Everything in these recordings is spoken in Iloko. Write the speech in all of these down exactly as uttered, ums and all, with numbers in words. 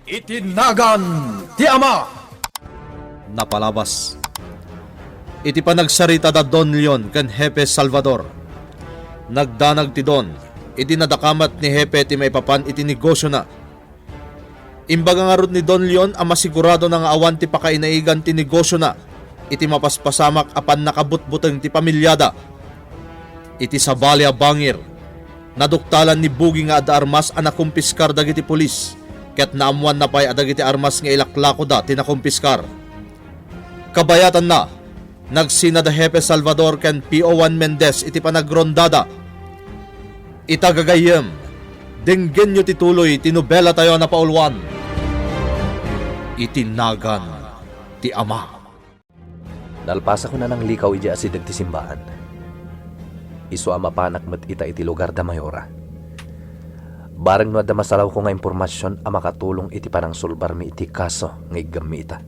Iti nagan ti Ama. Napalabas. Iti panagsarita da Don Leon ken Hepe Salvador, nagdanag ti Don idi nadakamat ni Hepe ti maipapan iti negosiona. Imbaga ngarud ni Don Leon a masiguradona nga awan ti pakainaigan ti negosiona iti mapaspasamak a pannakabutbuteng ti pamiliada. Iti sabali a bangir, naduktalan ni Bugi nga adda armas a nakumpiskar dagiti pulis, ket naammoanna pay a dagiti armas nga ilaklakoda ti nakumpiskar. Kabayatanna, nagsina da Hepe Salvador ken P O Juan Mendez iti panagrondada. Ita gagayyem, denggenyo ti tuloy ti nobelatayo a napauluan, Iti Nagan ti Ama. Nalpasakon a nanglikaw idiay asideg ti simbaan. Isu a mapanak met ita iti lugar da Mayora. Bareng no adda masalawko nga impormasion a makatulong iti panangsulbarmi iti kaso nga iggammi ita.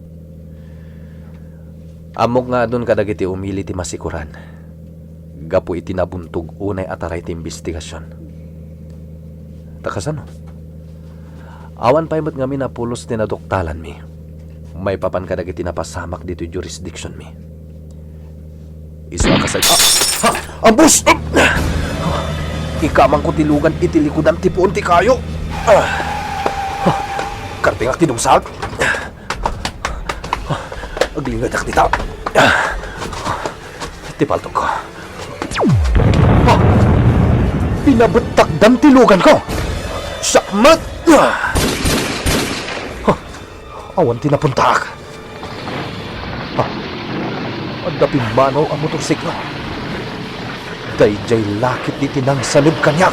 Ammok nga adun kadagiti umili ti masikuran gapu iti nabuntog unay a taray ti imbestigasion. Ta kasano? Awan pay met ngamin a pulos ti naduktalanmi maipapan kadagiti napasamak ditoy jurisdictionmi. Isu a kasay-, ah! Ha! Ambos! Ikamangko ti lugan iti likudan ti puon ti kayo. Ah! Kartingak ti dumsag. Aglingedak dita. Ti paltogko. Ah! Pinabettakdan ti luganko. Siak met! Ah! Awan ti napuntaak. Ah! Adda pimmanaw a motorsiklo. Daydiay lakit ti nangsaneb kaniak.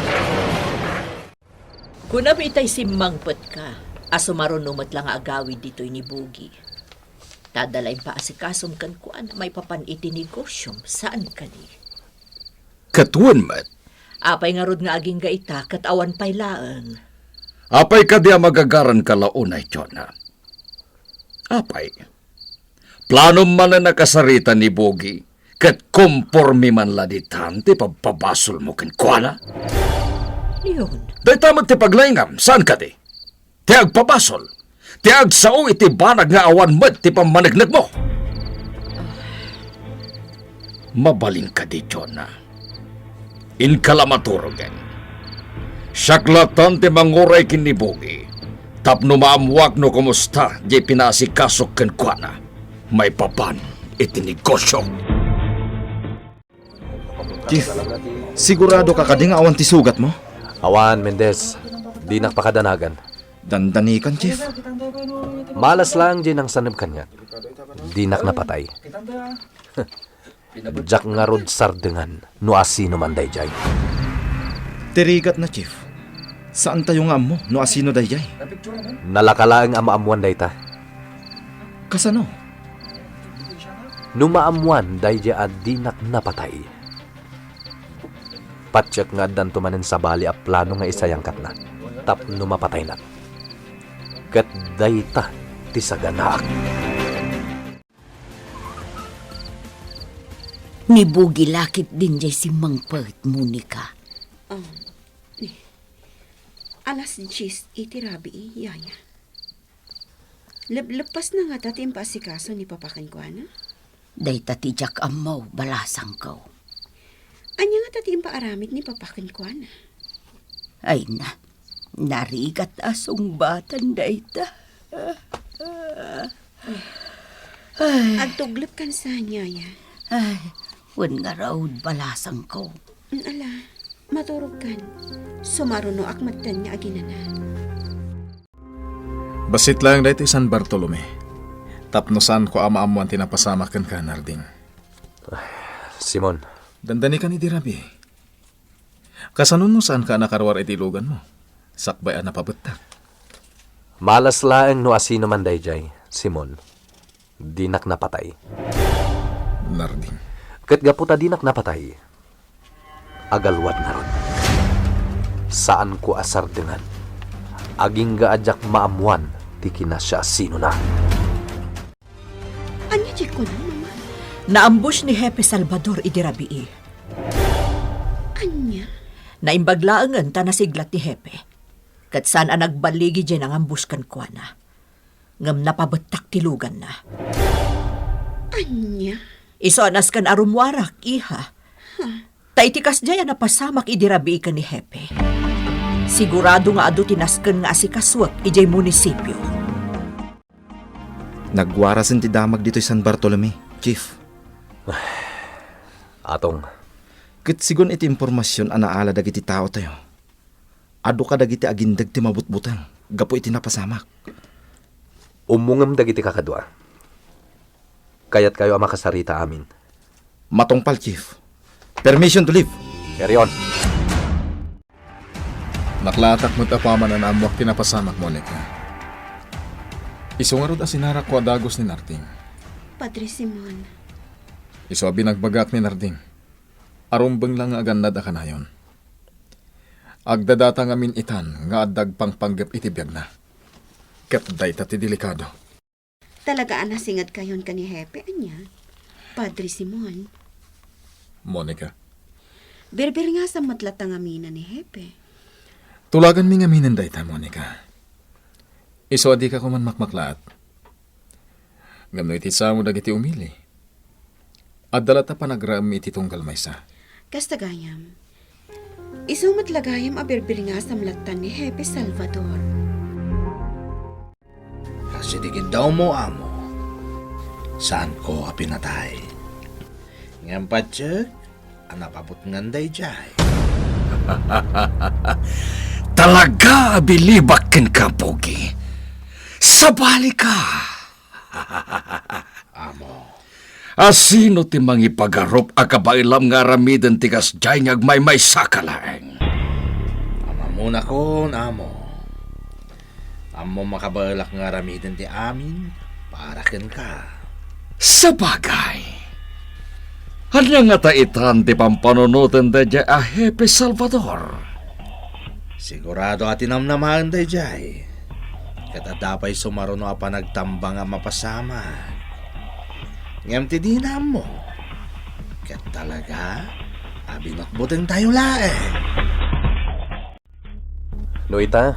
Kunam itay simmangpetka a sumaruno met la nga agawid ditoy ni Bugi. Ta adda la impaasikasom kenkuana maipapan iti negosiom, saan kadi? Ket wen met. Apay ngarud nga agingga ita ket awan pay laeng? Apay kadi a magagaranka la unay, Jonah? Apay, planom manen a kasarita ni Bugi, ket kompormi man la ditan ti pagpabasolmo kenkuana? Leon. Dayta met ti paglaingam, saan kadi? Ti agpabasol, ti agsao iti banag nga awan met ti pammaneknekmo. Mabalin kadi, Jonah? Inka la maturogen. Siak latan ti manguray ken ni Bugi tapno maammoak no kumusta diay pinaasikasok kenkuana maipapan iti negosio. Chief, siguradoka kadi nga awan ti sugatmo? Awan, Mendez. Dinak pakadanagan. Dandanikan, Chief. Malas laeng diay nangsaneb kaniak. Dinak napatay. Diak ngarud sardengan no asino man daydiay. Ti rigatna, Chief. Saantayo nga ammo no asino daydiay. Nalaka laeng a maammoan dayta. Kasano? No maammoan daydiay a dinak napatay, patiek nga addanto manen sabali a plano nga isayangkatna tapno mapataynak. Ket dayta ti saganaak. Ni Bugi la ketdin diay simmangpet, Monica. Ah, eh, alas dies iti rabii, Yaya. Lebleppasna ngata ti impaasikaso ni Papa kenkuana? Dayta ti diak ammo, balasangko. Ania ngata ti impaaramid ni Papa kenkuana? Ay na, narigat a sungbatan dayta. Ay. Agtuglep kan sa, Yaya. Ay, wen ngarud, balasangko. Mm, ala, maturogkan. Sumarunoak metten nga aginana. Bassit laeng daytoy San Bartolome. Tapno saanko a maammoan ti napasamak kenka, Narding. Simon. Dandanikan idi rabii. Kasano no saanka a nakaruar iti iluganmo, sakbay a napabettak? Malas laeng no asino man daydiay, Simon. Dinak napatay. Narding. Ket gapu ta dinak napatay, agalwad ngarud. Saanko a sardengan. Agingga a diak maammoan ti kinasiasinona. Ania ti kunam, Mama? Naambush ni Hepe Salvador idi rabii. Ania? Naimbag laengen ta nasiglat ni Hepe. Ket saan a nagballigi diay nangambus kenkuana. Ngem napabettak ti luganna. Ania? Isu a nasken a rummuarak, iha. Ta iti kasdiay a napasamak idi rabii ken ni Hepe, sigurado nga adu ti nasken nga asikasuek idiay munisipio. Nagwarasen ti damag ditoy San Bartolome, Chief. Atong. Ket sigun iti impormasion a naala dagiti taotayo, adu kadagiti agindeg ti mabutbuteng gapu iti napasamak. Ummongem dagiti kakadua. Kayatkayo a makasarita amin. Matungpal, Chief. Permission to leave. Carry on. Naklaatak met apaman a naammoak ti napasamak, Monica. Isu ngarud a sinarakko a dagus ni Narding. Padre Simon. Isu a binagbagaak ni Narding. Arumbeng la nga agannad a kanayon. Agdadata ngamin itan nga adda agpangpanggep iti biagna. Ket dayta ti delikado. Talaga a nasingedkayon ken ni Hepe, ania? Padre Simon. Monica. Birbirngasam met latta ngaminen ni Hepe. Tulaganmi ngaminen dayta, Monica. Isu a dika koma makmaklaat. Ngem no iti sango dagiti umili, adda latta panagraem iti tunggal maysa. Kasta gayam. Isu met la gayam a birbirngasam latta ni Hepe Salvador. Kas iti kiddawmo, amo, saanko a pinatay. Ngem patiek a napabutngan daydiay. Talaga a bilibak kenka, Pogi. Sabalika! Amo. Asino ti mangipagarup a kabaelam nga aramiden ti kasdiay nga agmaymaysaka laeng? Amamunakon, amo. Ammom a kabaelak nga aramiden ti amin para kenka. Sabagay. Ania ngata itan ti pampanunoten daydiay a Hepe Salvador? Sigurado a tinamnamaen daydiay. Ket adda pay sumaruno a panagtambang a mapasamak. Ngem ti dina ammo, ket talaga a binutbutengtayo laeng. No ita,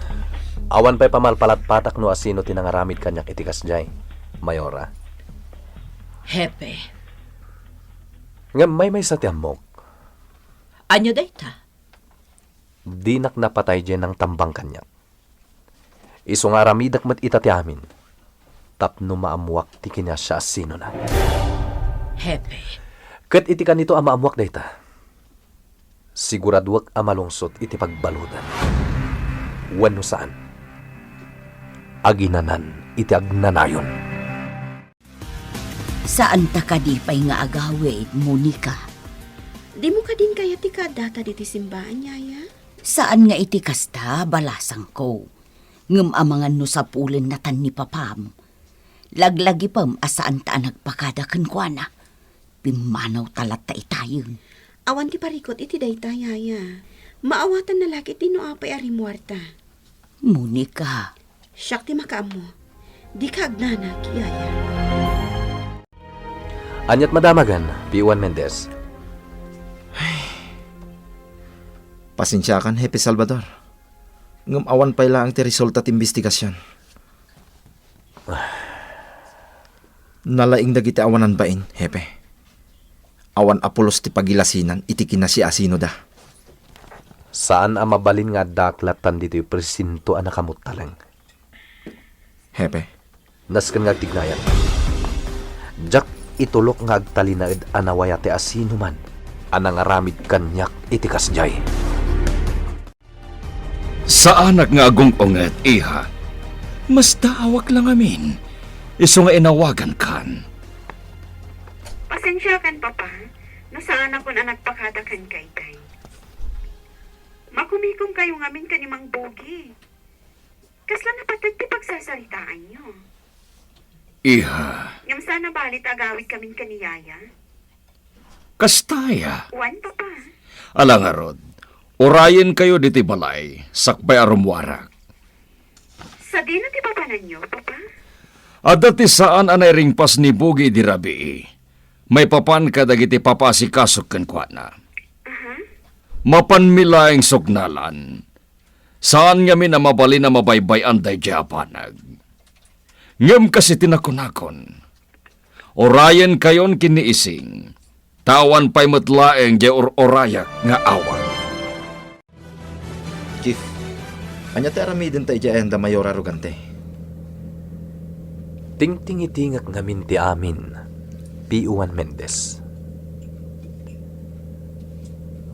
awan pay pamalpalatpatak no asino ti nangaramid kaniak iti kasdiay, Mayora. Hepe. Ngem maymaysa ti ammok. Ania dayta? Dinak napatay diay nangtambang kaniak. Isu nga aramidek met ita ti amin, tapno maammoak ti kinasia a sinona. Hepe. Ket iti kanito a maammoak dayta, siguraduek a malungsot iti pagbaludan. Wenno saan, aginanan iti agnanayon. Saanta kadi pay nga agawid, Monica? Dimo kadin kayat ti kaaddata ditoy simbaan, yaya? Saan nga iti kasta, balasangko. Ngem amangan no sapulennatan ni papam. Laglagipem a saanta a nagpakada kenkuana. Pimmanawta latta itayen. Awan ti parikut iti dayta, yaya. Maawatanna la ketdi no apay a rimmuarta. Monica. Siak ti makaammo. Dika agnanag, yaya. Aniat madamagan, P O one Mendez? Ay. Pasensiakan, Hepe Salvador. Ngem awan pay laeng ti resulta ti imbestigasion. Nalaing dagiti awanan bain, Hepe. Awan a pulos ti pagilasinan iti kinasiasinoda. Saan a mabalin nga addaak lattan ditoy presinto a nakamuttaleng. Hepe. Nasken nga agtignayan. Diak itulok nga agtalinaed a nawaya ti asinoman a nangaramid kaniak iti kasdiay. Saanak nga agung-unget, iha. Masdaawak la ngamin. Isu nga inawagankan. Pasensiakan, Papa, no saanakon a nagpakada kenka itay. Makumikomkayo ngamin ken ni Mang Bogi. Kasla napateg ti pagsasaritaanyo. Iha. Ngem saan a bali ta agawidkamin ken ni Yaya? Kasta aya. Wen, Papa. Ala ngarud, urayenkayo ditoy balay, sakbay a rummuarak. Sadino ti papananyo, Papa? Adda ti saan a nairingpas ni Bogi idi rabii. Maipapan kadagiti papaasikasok kenkuana. Aha. Mapanmi laeng suknalan. Saan ngamin a mabalin a mabaybay-an daydiay a banag. Ngem kas iti nakunakon, urayenkayon ken ni Ising, ta awan pay met laeng diay ur-urayak nga awag. Chief, ania ti aramidenta idiay ayan da Mayor Arrogante? Tingtingitingek ngamin ti amin, P O one Mendez.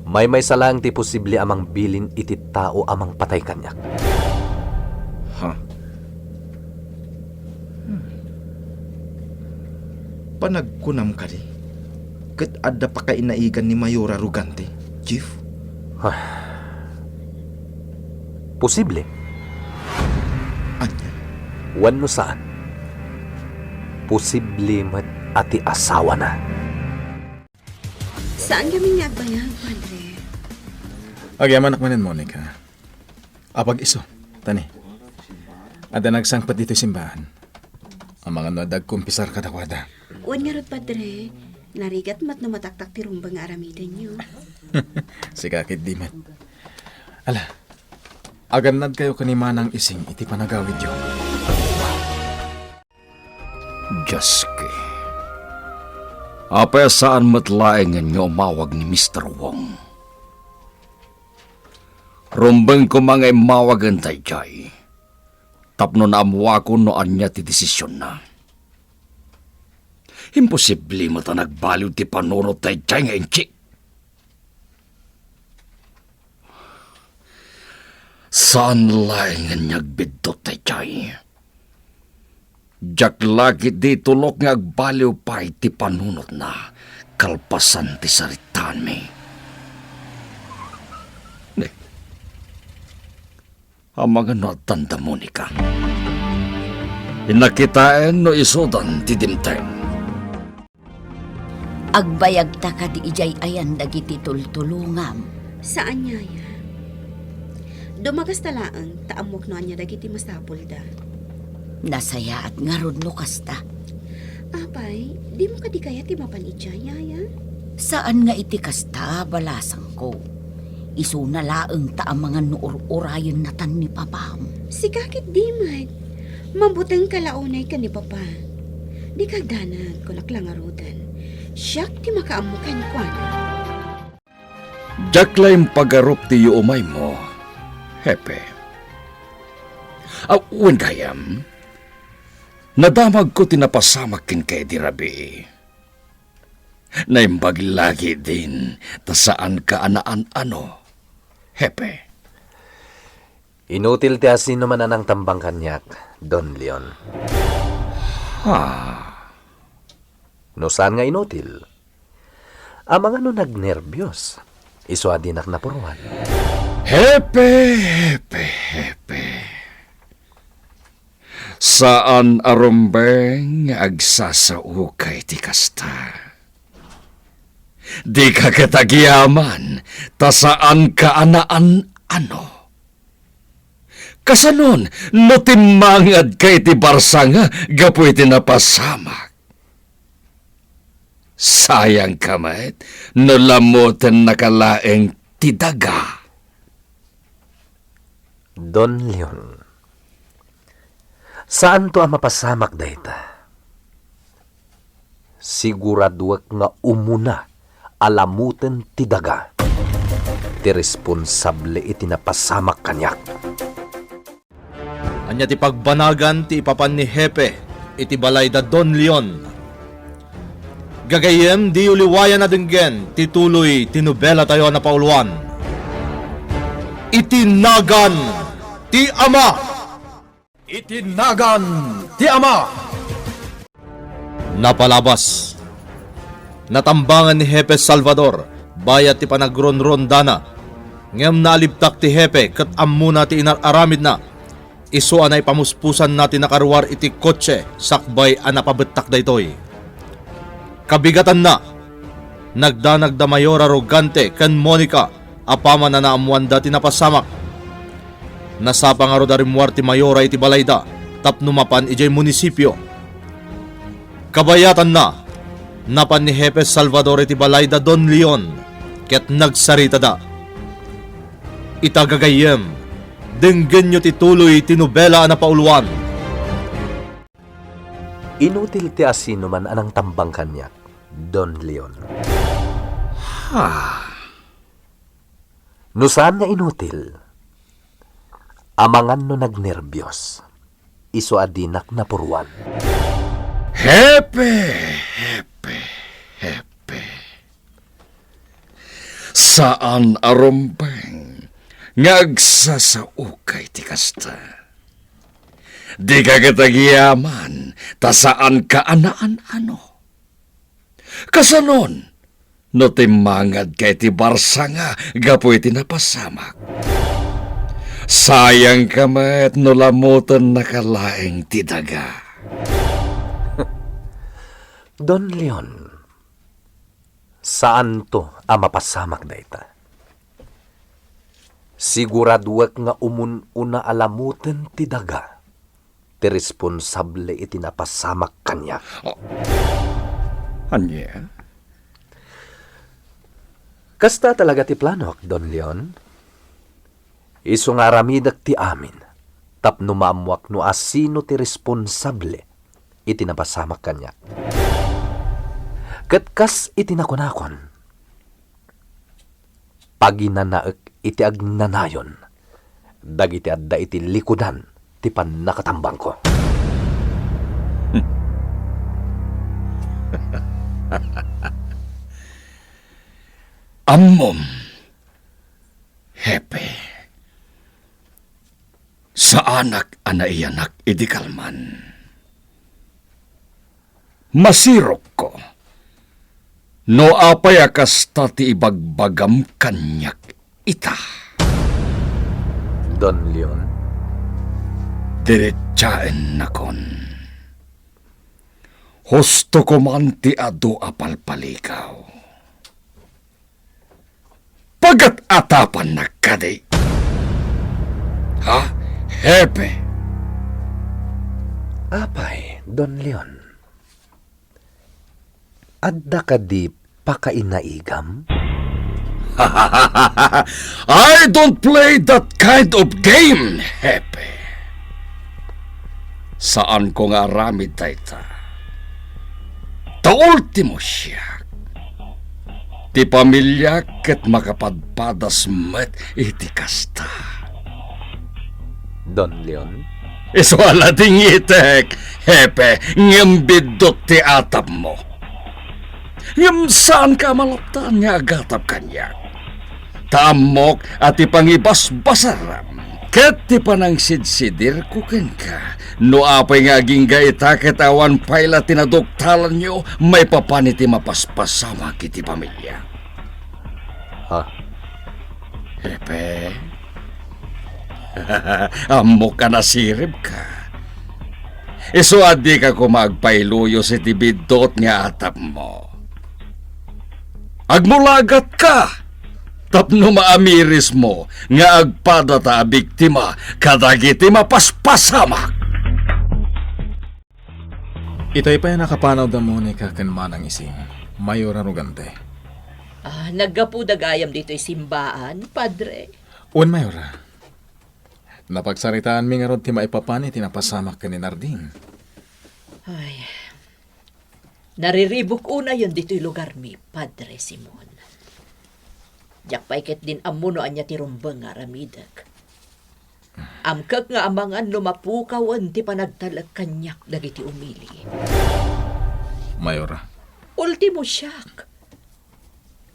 Maymaysa laeng ti posible a mangbilin iti tao a mangpatay kaniak. Ha? Hmm. Panagkunam kadi, ket adda pakainaigan ni Mayor Arrogante, Chief? Ah. Posible. Ania? Wenno saan. Posible met a ti asawana. Saan ngamin nga agbayag, Padre? Agyamanak manen, Monica. Apag-isu, tani. Adda nagsangpet ditoy simbahan. Amangan no adda agkumpisar kadakuada. Wen ngarud, Padre, narigat met no mataktak ti rumbeng nga aramidenyo. Sika ket di met. Ala, agannadkayo ken ni Manang Ising iti panagawidyo. Dios ki. Apay a saan met laengen nga umawag ni Mister Wong? Rumbeng koma nga immawagen daydiay tapno naammoakon no ania ti desisionna. Imposible met a nagbaliw ti panunot daydiay nga inchi. Saan laengen nga agbiddut daydiay. Diak la ketdi itulok nga agbaliw pay ti panunotna kalpasan ti saritaenmi. Ne, amangan no addan da Monica. Innak kitaen no isudan ti dimteng. Agbayagta kadi idiay ayan dagiti tultulongam? Saan, Yaya. Dumagasta laeng ta ammok no ania dagiti masapulda. Nasayaat ngarud no kasta. Apay, dimo kadi kayat ti mapan idiay, Yaya? Saan nga iti kasta, balasangko. Isuna laeng ta amangan no ur-urayennatan ni papam. Sika ket di met. Mabutengka la unay ken ni papa. Dika agdanag, kunak la ngaruden. Siak ti makaammo kenkuana. Diak la impagarup ti yuumaymo, Hepe. A, wen gayam, nadamagko ti napasamak kenka idi rabii. Naimbag la ketdin ta saanka a naan-ano, Hepe. Inutil ti asinoman a nangtambang kaniak, Don Leon. Ha? No saan nga inutil, amangan no nagnerbios, isu a dinak napuruan. Hepe, hepe, hepe. Saan a rumbeng nga agsasaoka iti kasta. Dika ket agyaman, ta saanka a naan-ano. Kasanon no timmangadka iti barsanga gapu iti napasamak? Sayangka met no lamutennaka laeng ti daga. Don Leon, saanto a mapasamak dayta. Siguraduek nga umuna a lamuten ti daga ti responsable iti napasamak kaniak. Ania ti pagbanagan ti ipapan ni Hepe iti balay da Don Leon? Gagayyem, diyo liwayan a denggen ti tuloy ti nobelatayo a napauluan, Iti Nagan ti Ama. Iti Nagan ti Ama. Napalabas. Natambangan ni Hepe Salvador bayat ti panagronrondana, ngem naalibtak ti Hepe ket ammona ti inar-aramidna. Isu a naipamuspusanna ti nakaruar iti kotse sakbay a napabettak daytoy. Kabigatanna, nagdanag da Mayor Arrogante ken Monica apaman a naammoanda ti napasamak. Nasapa ngarud a rimmuar ti Mayora iti balayda tapno mapan idiay munisipio. Kabayatanna, napan ni Hepe Salvador iti balayda Don Leon ket nagsaritada. Ita gagayyem, denggenyo ti tuloy ti nobela a napauluan. Inutil ti asinoman a nangtambang kaniak, Don Leon. Ha? No saan nga inutil, amangan no nagnerbios, isu a dinak napuruan. Hepe, hepe, hepe. Saan a rumbeng nga agsasaoka iti kasta. Dika ket agyaman ta saanka a naan-ano. Kasanon no timmangadka iti barsanga gapu iti napasamak? Sayangka met no lamutennaka laeng ti daga. Don Leon, saanto a mapasamak dayta. Siguraduek nga umun-una a lamuten ti daga ti responsable iti napasamak kaniak. Ah, ania? Kasta talaga ti planok, Don Leon. Isu nga aramidek ti amin tapno maammoak no asino ti responsable iti napasamak kaniak. Ket kas iti nakunakon, paginanaek iti agnanayon dagiti adda iti likudan ti pannakatambangko. Ammom, Hepe, saanak a naiyanak idi kalman. Masirokko no apay a kasta ti ibagbagam kaniak ita. Don Leon? Diritsaennakon. Husto koman ti adu a palpaligaw. Pagat-atapannak kadi? Ha, Hepe? Apay, Don Leon? Adda kadi pakainaigam? I don't play that kind of game, Hepe. Saanko nga aramid dayta. Ta ultimo siak. Ti pamiliak ket makapadpadas met iti kasta. Don Leon? Isu a la dingitek, Hepe, ngem biddut ti atapmo. Ngem saanka a malaptan nga agatap kaniak. Ta ammok a ti pangibasbasaram ket ti panangsidsidirko kenka, no apay nga agingga ita ket awan pay la ti naduktalanyo maipapan iti mapaspasamak iti pamilia. Ha? Hepe? Ammok a nasiribka. Isu a dika koma agpailuyos iti biddut nga atapmo. Agmulagatka tapno maamirismo nga agpadata a biktima kadagiti mapaspasamak. Itay pay a nakapanawda Monica ken Manang Ising, Mayor Arrogante. Ah, naggapuda gayam ditoy simbaan, Padre? Wen, Mayora. Napagsaritaanmi ngarud ti maipapan iti napasamak ken ni Narding. Ay, nariribuk unayen ditoy lugarmi, Padre Simon. Diak pay ketdin ammo no ania ti rumbeng nga aramidek. Amkek nga amangan no mapukawen ti panagtalek kaniak dagiti umili. Mayora. Ultimo siak.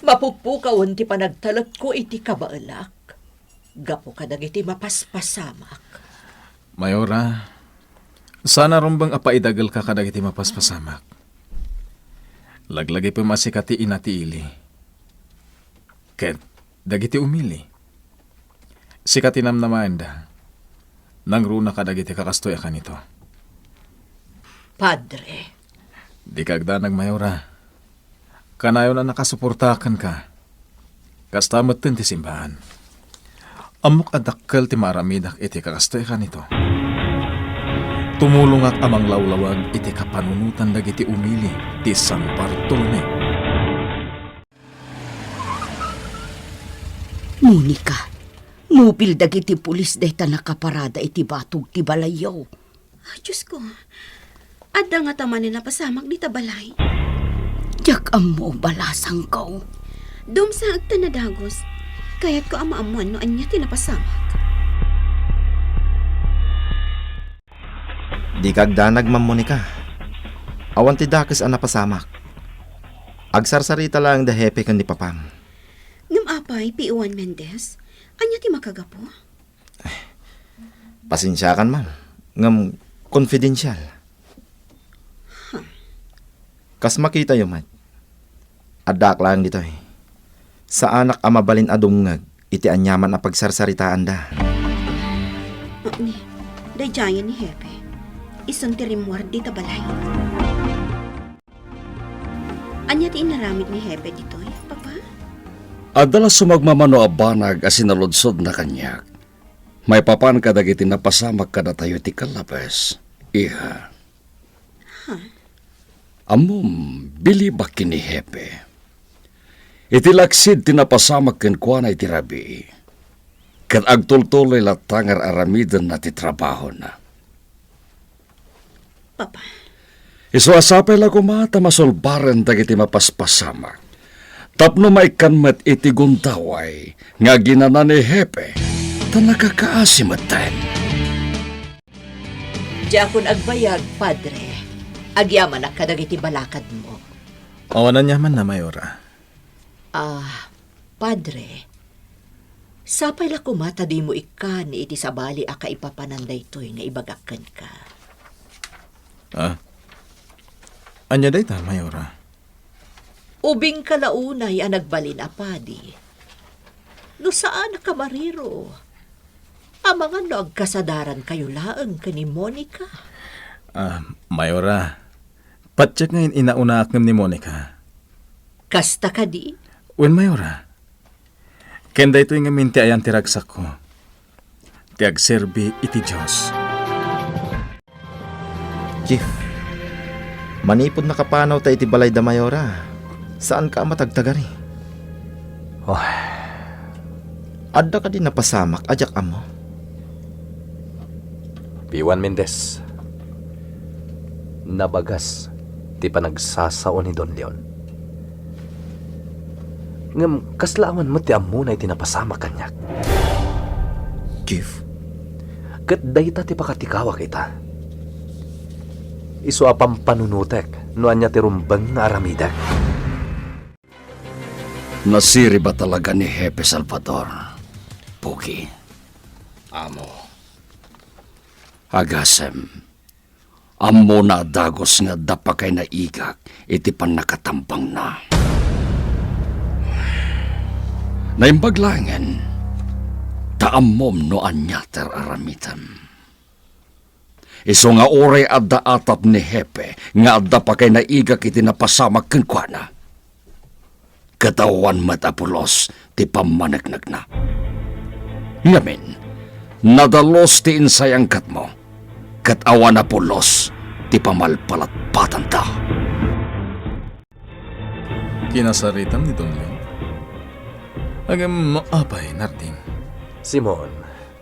Mapukpukawen ti panagtalekko iti kabaelak gapu kadagiti mapaspasamak. Mayora, saan a rumbeng a paidagelka kadagiti mapaspasamak. Laglagipem a sika ti ina ti ili. Ket dagiti umili, sika ti namnamaenda. Nangruna kadagiti kakastoy a kanito. Padre. Dika agdanag, Mayora. Kanayon a nakasuporta kenka. Kasta metten ti simbaan. Ammok a dakkel ti maaramidak iti kakastoy a kanito. Tumulongak a manglawlawag iti kapanunotan dagiti umili ti San Bartolome. Monica, mobil dagiti pulis dayta nakaparada iti batog ti balayyo. Ah, Diosko, Adda ngata manen napasamak dita balay? Diak ammo, balasangko. Dumsaek ta nadagus. Kayatko a maammoan no ania ti napasamak. Dika agdanag, Ma'am Monica. Awan ti dakes a napasamak. Agsarsarita laeng da Hepe ken ni Papam. Ngem apay, P O one Mendez? Ania ti makagapu? Pasensiakan, ma'am, ngem confidential. Huh. Kas makitayo met, addaak laeng ditoy. Saanak a mabalin a dumngeg iti aniaman a pagsarsaritaanda. Ni, daydiayen ni Hepe. Isun ti rimmuar dita balay. Ania ti inaramid ni Hepe ditoy, Papa? Adda la sumagmamano a banag a sinaludsodna kaniak maipapan kadagiti napasamak kadatayo iti kallabes, iha. Ha? Ammom, bilibak ken ni Hepe. Iti laksid ti napasamak kenkuana iti rabii, ket agtultuloy latta nga ar-aramidenna ti trabahona. Papa. Isu a sapay la koma ta masulbaren dagiti mapaspasamak tapno maikkan met iti gundaway nga aginana ni Hepe ta nakakaasi metten. Diakon agbayag, Padre. Agyamanak kadagiti balakadmo. Awan aniamanna, Mayora. Ah, Padre, sapay la koma ta dimo ikkan iti sabali a kaipapanan daytoy nga ibagak kenka. Ah? Ania dayta, Mayora? Ubingka la unay a nagbalin a padi. No saanak a mariro, amangan no agkasadarankayo laeng ken ni Monica. Ah, Mayora, patiek nga in-inaunaak ngem ni Monica. Kasta kadi? Wen, Mayora. Ken daytoy ngamin ti ayan ti ragsakko, ti agserbi iti Dios. Chief, manipud nakapanawta iti balay da Mayora, saanka a matagtagari? Oh. Adda kadi napasamak a diak ammo? P one Mendez, nabagas ti panagsasao ni Don Leon. Ngem kasla awan met ti ammona iti napasamak kaniak. Chief? Ket dayta ti pakatikawak ita. Isu a pampanunotek no ania ti rumbeng nga aramidek. Nasirib a talaga ni Hepe Salvador, Pogi. Amo. Agasem, ammona a dagus nga adda pakay naigak iti pannakatambangna. Naimbag laengen, ta ammom no ania ti ar-aramidem. Isu nga uray adda atap ni Hepe nga adda pakay naigak iti napasamak kenkuana, ket awan met a pulos ti pammaneknekna. Ngamin, nadalus ti insayangkatmo, ket awan a pulos ti pamalpalatpatanda. Kinasaritam ni Don Leon? Ngem apay, Narding? Simon,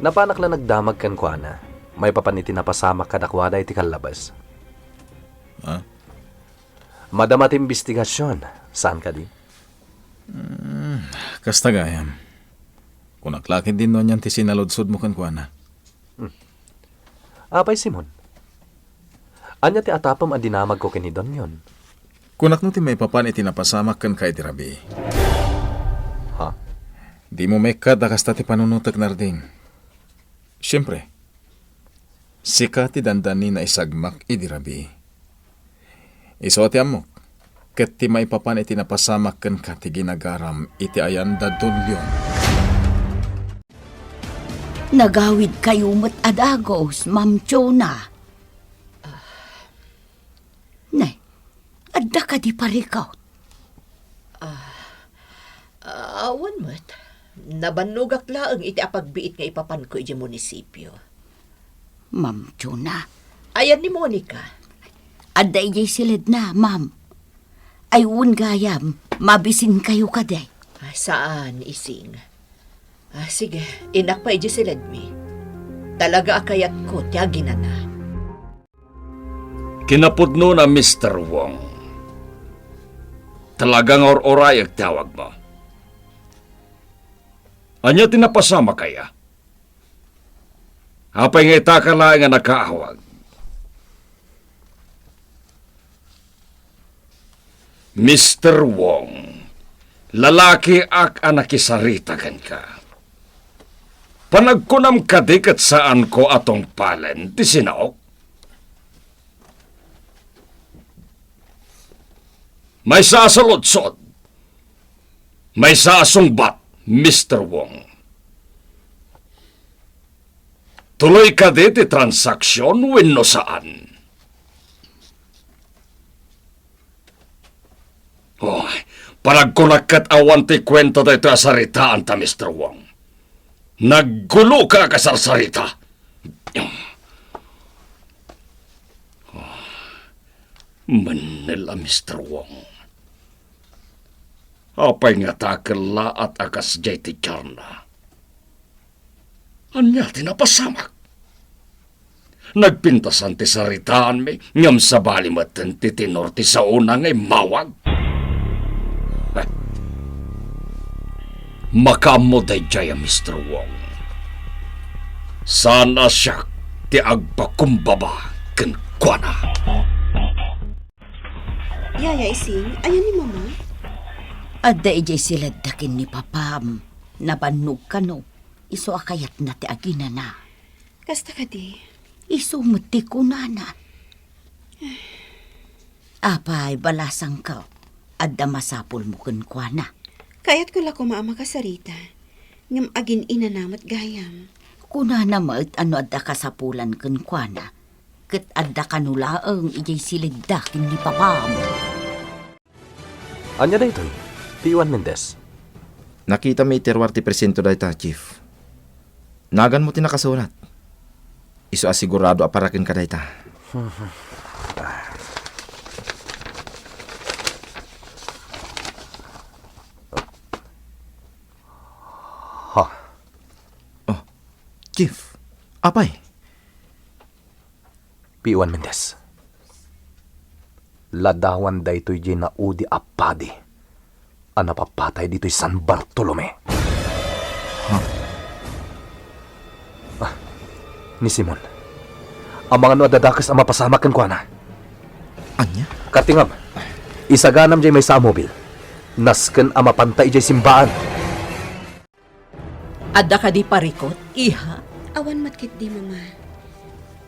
napanak la nagdamag kenkuana maipapan iti napasamak kadakuada iti kallabes. Ha? Madama ti imbestigasion, saan kadi? Hmm, kasta gayam. Kunak la ketdin no anian ti sinaludsodmo kenkuana. Hmm. Apay, Simon? Ania ti atapem a dinamagko ken ni Don Leon? Kunak no ti maipapan iti napasamak kenka iti rabii. Ha? Dimo maikkat a kasta ti panunotek, Narding. Siempre, sika ti dandani naisagmak idi rabii. Isu a ti ammok, ket ti maipapan iti napasamak kenka ti ginagaram iti ayan da Don Leon. Nagawidkayo met a dagus, Ma'am Chona. Ne, adda kadi parikut? Ah, awan met. Nabannogak laeng iti apagbiit nga ipapanko idiay munisipio. Ma'am Chona. Ayan ni Monica? Adda idiay siledna, ma'am. Ay, wen gayam, mabisinkayo kadi? Ah, saan, Ising. Ah, sige, innak pay idiay siledmi. Talaga a kayatko ti aginana. Kinapudnona, Mister Wong. Talaga nga ur-urayek ti awagmo. Ania ti napasamak aya? Apay nga itaka laeng a nakaawag? Mister Wong, lalakiak a nakisarita kenka. Panagkunam kadi ket saanko a tungpalen ti sinaok? Maysa a saludsod, maysa a sungbat, Mister Wong. Tuloy kadi ti transaksion wenno saan? Oh, panagkunak ket awan ti kuenta daytoy a saritaanta, Mister Wong. Nagguloka a kasarsarita. Oh, mennel a Mister Wong. Apay ngata a kellaat a kasdiay ti diarna? Ania ti napasamak? Nagpintasan ti saritaanmi, ngem sabali metten ti tenor ti saona nga immawag. Makaammo daydiay a Mister Wong. Saan a siak ti agpakumbaba kenkuana. Yaya Ising, ania ni Mama? Adda idiay siledda ken ni Papam. Nabannog kano, isu a kayatna ti aginana. Kasta kadi? Isu met ti kunana. Apay, balasangko, adda masapulmo kenkuana. Kayatko la koma a makasarita, ngem agin-inana met gayam. Kunana met a no adda kasapulan kenkuana, ket adda kano laeng idiay siledda ken ni Papam. Ania daytoy, P one Mendez? Nakitami iti ruar ti presinto dayta, Chief. Naganmo ti nakasurat. Isu a sigurado a para kenka dayta. Ha? Oh, Chief, apay? P one Mendez. Ladawan daytoy diay naudi a padi a napapatay ditoy San Bartolome. Ha? Ah, ni Simon. Amangan no adda dakes a mapasamak kenkuana. Ania? Katingam, isaganam diay maysa a mobil. Nasken a mapanta idiay simbaan. Adda kadi parikut, iha? Awan met ketdi, Mama.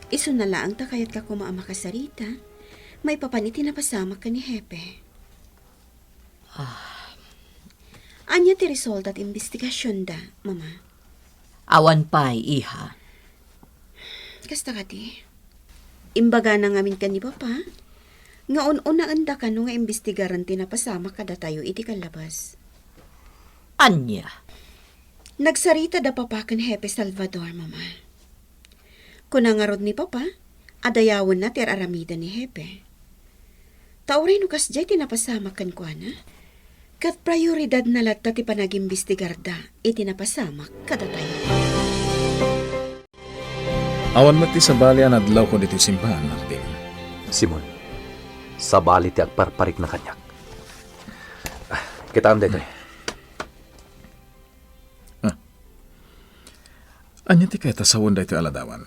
Isuna laeng ta kayatka koma a makasarita maipapan iti napasamak ken ni Hepe. Ah. Ania ti resulta ti imbestigasionda, Mama? Awan pay, iha. Kasta kadi, imbagana ngamin ken ni Papa nga un-unaenda kano nga imbestigaren ti napasamak kadatayo iti kallabas. Ania? Nagsarita da Papa ken Hepe Salvador, Mama. Kuna ngarud ni Papa a dayawenna ti ar-aramiden ni Hepe. Ta uray no kasdiay ti napasamak kenkuana, ket prioridadna latta ti panagimbestigarda iti napasamak kadatayo. Awan met ti sabali a nadlawko ditoy simbaan, Martin. Simon, sabali ti agparparikna kaniak. Ah, kitaem daytoy. Ah. Ania ti kayat a sawen daytoy a ladawan?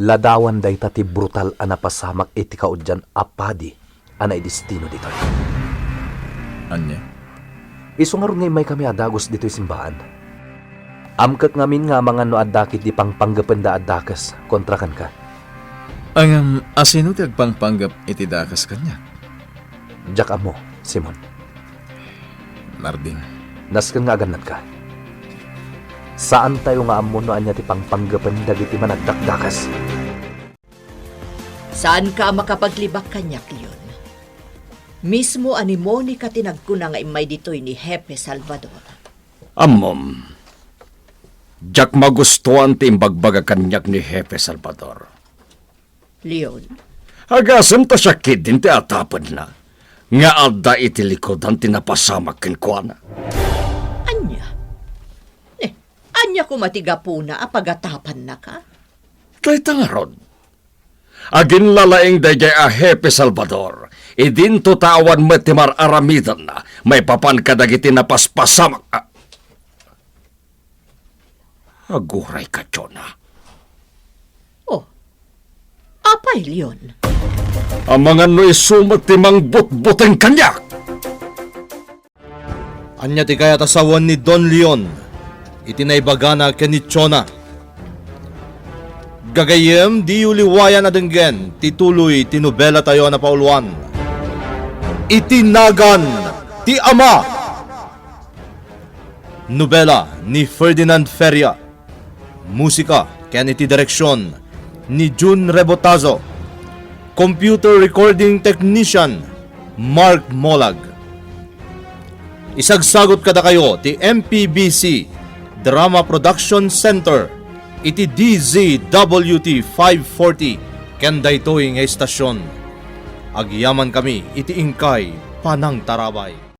Ladawan dayta ti brutal a napasamak iti kaudian a padi a naidestino ditoy. Ania? Isu ngarud nga immaykami a dagus ditoy simbaan. Amkek ngamin nga amangan no adda ketdi pangpanggependa a dakes kontra kenka. Ngem asino ti agpangpanggep iti dakes kaniak? Diak ammo, Simon. Martin. Nasken nga agannatka. Saantayo nga ammo no ania ti pangpanggepen dagiti managdakdakes. Saanka a makapaglibak kaniak, Leon. Mismo a ni Monica ti nagkuna nga immay ditoy ni Hepe Salvador. Ammom, diak magustuan ti imbagbaga kaniak ni Hepe Salvador. Leon? Agasem ta siak ketdin ti atapenna nga adda iti likudan ti napasamak kenkuana. Ania? Eh, ania koma ti gapuna a pagatapannaka? Dayta ngarud, Aginlalaing daydiay a Hepe Salvador, idinto ta awan met ti mar-aramiden maipapan kadagiti napaspasamak a... Aguray ka, Jonah. Oh, apay, Leon? Amangan no isu met ti mangbutbuteng kaniak. Ania ti kayat a sawen ni Don Leon iti naibagana ken ni Jonah? Gagayyem, diyo liwayan a denggen ti tuloy ti nobelatayo a napauluan, Iti Nagan ti Ama. Nobela ni Ferdinand Feria. Musika ken iti direksion ni Jun Rebotazo. Computer recording technician, Mark Molag. Isagsagut kadakayo ti M P B C Drama Production Center iti D Z W T five forty ken daytoy nga istasion. Agyamankami iti inkay panangtarabay.